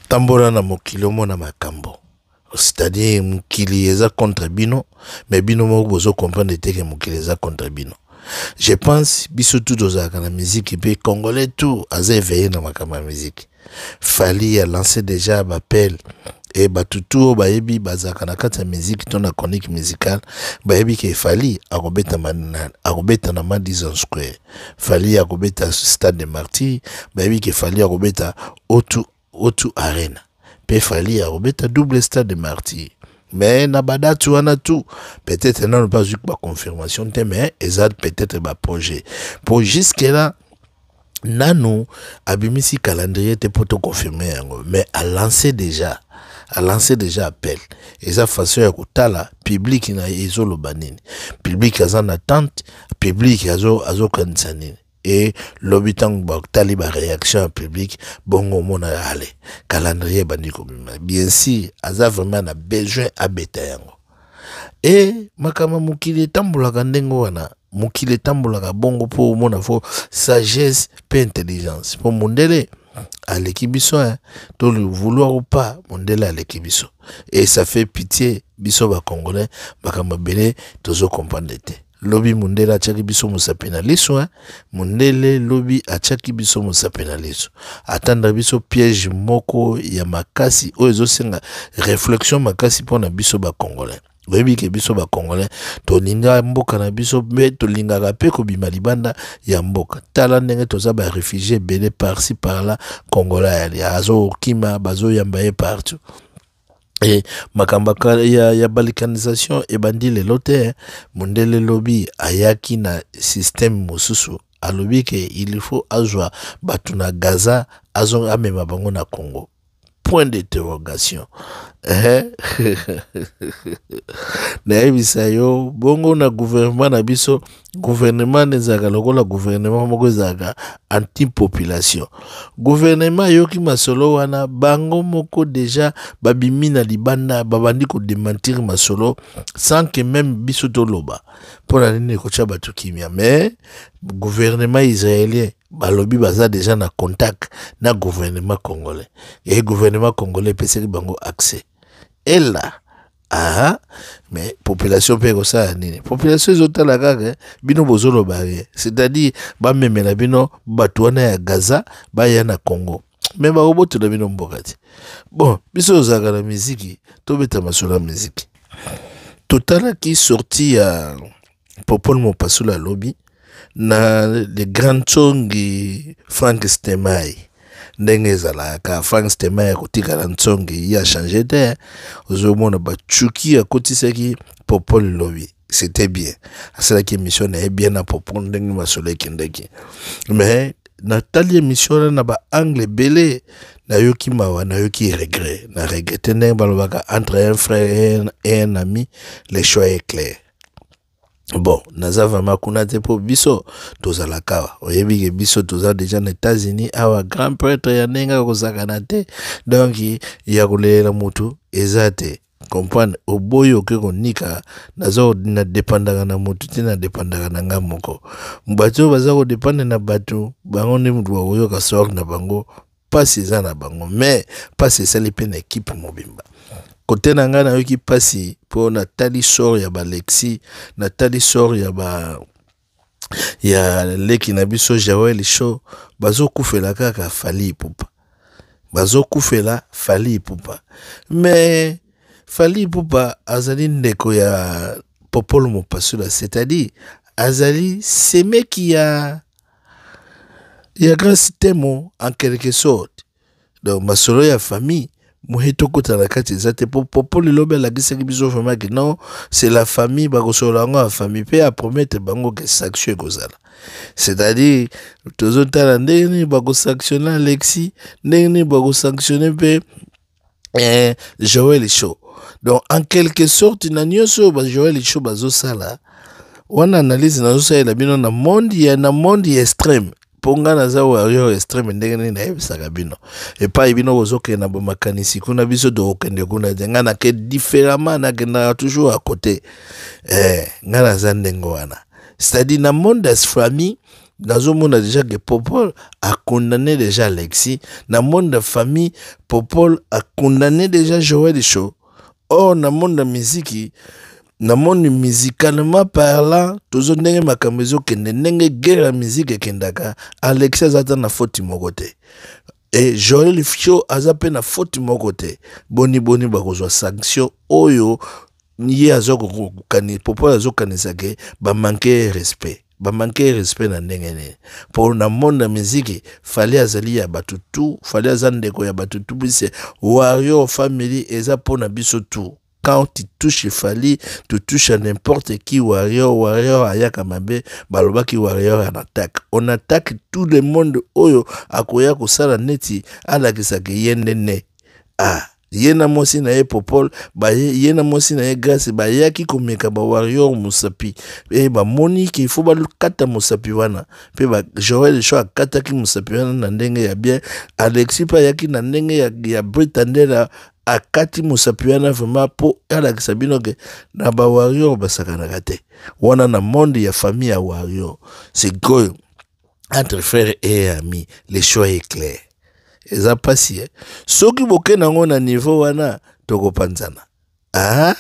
Tambola na mokili omona makambo. C'est-à-dire mokili eza contre bino, mais bino moko bozo comprendre te que mokili eza contre bino. Je pense biso tout tozalaka na musique mpe congolais tout aza éveillé na makambo ya musique. Fally a lancé déjà baappel e bato tu oyo bayebi bazalaka na kati ya musique to na chronique musicale bayebi ke Fally akobeta na Madison Square, Fally akobeta Stade de Martyr, bayebi ke Fally akobeta O2 Arena mpe Fally akobeta double Stade de Martyr. Mais na badate wana tout peut-être nano mpe azwi baconfirmation te, mais eza peut-être baprojet po jusque là nanu abimisi calendrier te mpo toconfirme yango. Mais alancé déjà appel. Eza façon ya kotala public na ye ezoloba nini, public aza na attente, public azokanisa nini. E lobi ntango batali baréaction ya public, bongo omona ale calendrier ebandi kobima. Bien sûr, aza vraiment na besoin abeta yango. E makambo ya mokili etambolaka ndenge wana, mokili etambolaka bongo mpo omona faut sagesse mpe intelligence, mpo mondele aleki biso, hein. To le vouloir ou pas, mondele aleki biso et ça fait pitié. Biso bacongolais, makambo ebele tozocomprendre te. Lobi mondele atiaki biso mosapi na liso, hein. Mondele lobi atiaki biso mosapi na liso, atanda biso piège moko ya makasi oyo ezosenga réflexion makasi mpona biso bacongolais. Oyebi ke biso bacongolais tolinga mboka na biso mpe tolingaka mpe kobima libanda ya mboka. Tala ndenge toza baréfugiés ebele par-ci par-là. Congolais ayali azokima, bazoyamba ye partout. E makambo ya balkanisation ebandi lelo te. Mondele lobi ayaki na système mosusu, alobi ke il faut azwa bato na Gaza, azo amema bango na Congo, point d'interrogation. Nayebisa yo bongo na gouvernement na biso, gouvernement ezalaka lokola gouvernement moko ezalaka anti population. Gouvernement ayoki masolo wana, bango moko déjà babimi na libanda, babandi kodémentir masolo sans que même biso toloba. Mpo na nini ekotya bato kimia? Mais gouvernement israélien balobi baza déjà na contact na gouvernement congolais e gouvernement congolais epesaki bango accès ela. Aha, mais population mpe ekosala nini? Population ezotala kaka bino bozoloba rien, c'est-à-dire bamemela bino bato wana ya Gaza baya na Congo, mais bakobotola bino mboka ti. Bon, biso tozalaka na miziki, tobeta masolo ya miziki. Totalaki sortie ya Popol Mopasula alobi na le grand ntsongi Frank Stemai. Ndenge ezalaka, Frank Stemai akotikala ntsongi, ye achange te. Ozomona bacuki akotisaki Popol lobi, c'était bien, asalaki émission na ye bien na Popol, ndenge masolo ekendeki. Mais natali émission wana na baangle ebele, nayoki mawa, nayoki regret, na regrete. Ndenge balobaka, entre un frère et un ami, le choix est clair. Bon, naza vraiment kuna te mpo biso tozalaka awa. Oyebi ke biso toza déjà na États-Unis awa, grand prêtre ya ndenge akozakana te. Donc ya kolelela motu eza te, comprendre. Oboyi oke konika. Naza nadépendaka na motu te, nadépendaka na nga moko. Bato oyo baza kodépendre na bato, bango nde motu bakoyoka sort na bango. Mpasi eza na bango, mais mpasi esali mpe na ekipe mobimba. Kote na ngai nayoki mpasi mpo natali sort ya balexi, natali sort ya ba ya leki na biso Joel Show. Bazokufela kaka Fally Ipupa, bazokufela Fally Ipupa. Mais Fally Ipupa azali ndeko ya Popol Mopasula, c'est-à-dire azali semeki ya Grâce Temo en quelque sorte. Donc masolo ya famille moye tokota na kati eza te, po Popol elobi alakisaki biso vraiment ke non, c'est la famille, bakosolola yango ya famille mpe apromettre bango ke sanction ekozala. C'est-à-dire tozotala ndenge nini bakosanctionne Alexis, ndenge nini bakosanctionne mpe Joel Show. Donc en quelque sorte, na nyonso oyo bajoel Show bazosala wana, analyse nazosalela bino na monde ya extrême, mpo nga naza warrior extrême. Ndenge nini nayebisaka bino, epai bino bozokende na bamakanisi kuna, biso tokokende kuna te. Nga nake différemment, nakendaka toujours à côté. Nga naza ndenge wana, c'est-à-dire na monde ya famille. Nazomona déjà que Popol a condamné déjà Alexis. Na monde ya famille, Popol a condamné déjà Joël Show. Or na monde ya miziki, na monde musicalement parlant, tozo ndenge makambo ezokende, ndenge guerre ya musique ekendaka, Alexis aza ata na faute moko te. E Joël Show aza mpe na faute moko te. Boni boni bakozwa sanction oyo ye aza kokani, Popol azokanisa ke bamanke respect. Bamanke respect na ndenge nini? Mpo na monde ya miziki, Fally azali ya bato tu, Fally aza ndeko ya bato tu, bise Warrior Family eza mpo na biso tu. Quand tu touches Fally, tu touches à n'importe qui. Warrior, Warrior ayaka mabe, balobaki Warrior en attaque. On attaque tout le monde oyo akoya kosala neti alakisaka ye ndene. Ah, ye na mwasi na ye Popol, baye, ye na mwasi na ye Grace bayaki komeka ba Warrior mosapi. E bamoni ke il faut bakata mosapi wana. Pe ba Joël Show akataki mosapi wana na ndenge ya bien. Alexis pe ayaki na ndenge ya Britandela akati mosapi wana vraiment po alakisa bino ke na ba Warrior basakanaka te. Wana na monde ya famille ya Warrior. Sikoyo entre frères et amis, le choix est clair. Eza pasi, eh? Soki boke nango na niveau wana tokopanzana. Ah,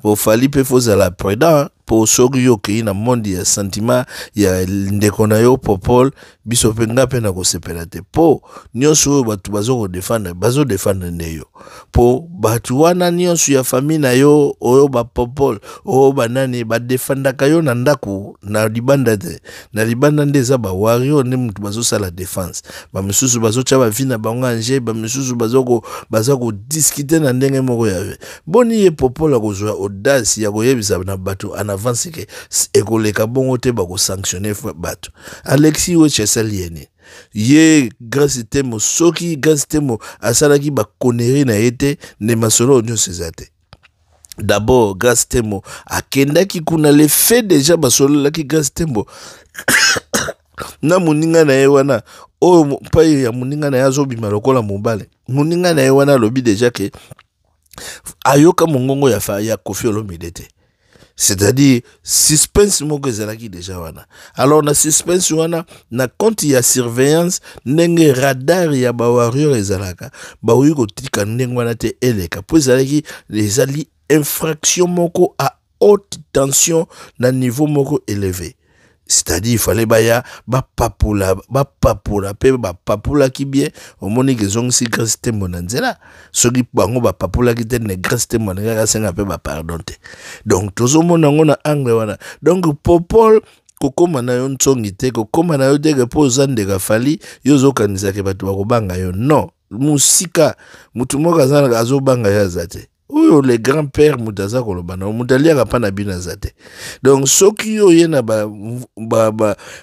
po Fally pe fozala prudent, po soki yo okei na monde ya sentiment ya ndeko na yo Popol, biso pe nga pe na kosepela te. Po nyonso oyo bato bazo kodefendre, bazo defendre nde yo. Po bato wana nyonso ya famille na yo, oyo ba Popol, oyo ba nani, ba defendaka yo na ndako, na libanda te. Na libanda nde eza ba Warrior nde mutu bazosala défense. Ba misusu bazotya ba vie na bango en jeu, ba misusu baza kodiscuter na ndenge moko ya vie. Boni ye Popol akozwa audace ya koyebisa na bato en avance ke ekoleka bongo te, bakosanctionner bato. Alexis Wetshi asali ye nini? Ye Grace Temo, soki Grace Temo asalaki ba conneries na ye te, nde masolo nyonso eza te. D'abord Grace Temo akendaki kuna, le fait déjà basololaki Grace Temo na moninga na ye wana, oyo mpai ya moninga na ye azobima lokola mobali. Moninga na ye wana alobi déjà ke ayoka mongongo ya Koffi Olomide te. C'est-à-dire suspense moko ezalaki déjà wana. Alors na suspense wana, na compte ya surveillance, ndenge radar ya ba Warrior ezalaka, bakoki kotika ndenge wana te eleka, po ezalaki, ezali infraction moko à haute tension na niveau moko élevé. C'est-à-dire il fallait baya bapapula, bapapula pe bapapulaki bien. Omoni ke ezongisi Grace Temo na nzela. Soki bango bapapulaki te, ne Grace Temo na kaka senga pe ba pardon te. Donc tozomona yango na angle wana. Donc Popol kokoma na yo ntsongi te, kokoma na yo te ke po oza ndeko ya Fally, yo ozokanisaka bato bakobanga yo. Non, mosika motu moko azobanga yo aza te. Oyo le grand-père moto aza koloba na yo, moto aliaka mpa na bino aza te. Donc soki yo oye na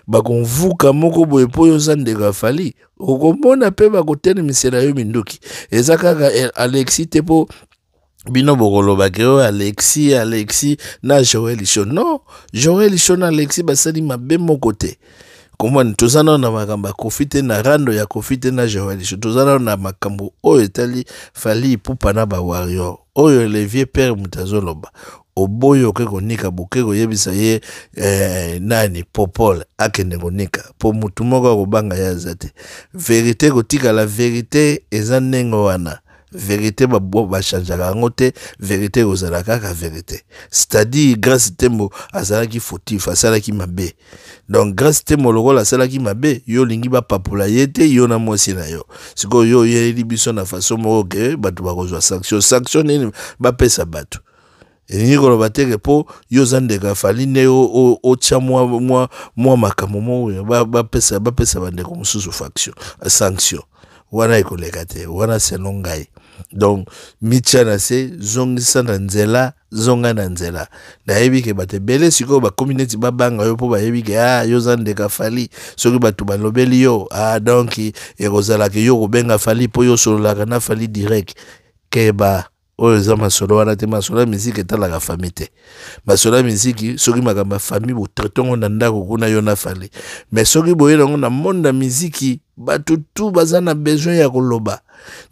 bakonvuka moko boye mpo oyo oza ndeko ya Fally, okomona mpe bakotelemisela yo minduki. Eza kaka Alexis te mpo bino bokolobaka oyo Alexis, Alexis na Joël Show. Non, Joël Show na Alexis basali mabe moko te. Komona toza nano na makambo ya Koffi te, na rando ya Koffi te na Joël Show. Toza nano na makambo oyo etali Fally Ipupa na ba Warrior. Oyo le vieux père moto azoloba. Oboyi oke konika, boke koyebisa ye nani Popol akende konika po mutu moko akobanga ye aza te. Vérité kotikala vérité eza ndenge wana. Vérité bachangeaka yango te, vérité ekozala kaka vérité. C'est-à-dire Grace Temo azalaki fautif, asalaki mabe. Donc Grace Temo lokola asalaki mabe, yo olingi bapapola ye te, yo na mwasi na yo. Sikoyo yo oyeli biso na façon moko ke bato bakozwa sanction. Sanction nini bapesa bato? Elingi koloba te ke po yo oza ndeko ya Fally nde otya mwa makambo moko oyo bapesa bandeko mosusu sanction. Wana ekoleka te, wana selon ngai. Donc mitya na se, zongisa na nzela, zonga na nzela. Nayebi ke bato ebele sikoyo bakomi neti babanga yo mpo bayebi ke, ah, yo oza ndeko ya Fally. Soki bato balobeli yo, ah, donc ekozalaka yo kobenga Fally mpo yo osololaka na Fally direct. Keba, oyo eza masolo wana te. Masolo ya musique etalaka famille te. Masolo ya musique, soki makambo ya famille botraite yango na ndako kuna yo na Fally. Mais soki boye nango na monde ya musique, bato tu baza na besoin ya koloba.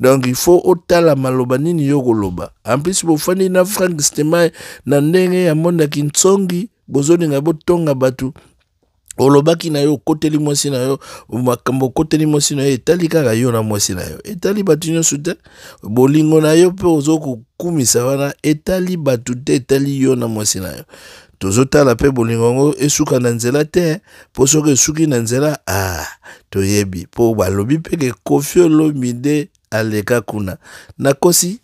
Donc il faut otala maloba nini yo koloba. En plus bofandi na Frank Stemay na ndenge ya monde ya kintsongi, bozolinga botonga bato. Olobaki na yo, okoteli mwasi na yo makambo, okoteli mwasi na yo etali kaka yo na mwasi na yo, etali bato nyonso te. Bolingo na yo mpe ozokokumisa wana etali bato te, etali yo na mwasi na yo. Tozotala mpe bolingo yango esuka na nzela te, mpo soki esuki na nzela, ah, toyebi mpo balobi mpe ke Koffi Olomide aleka kuna. Nakosi?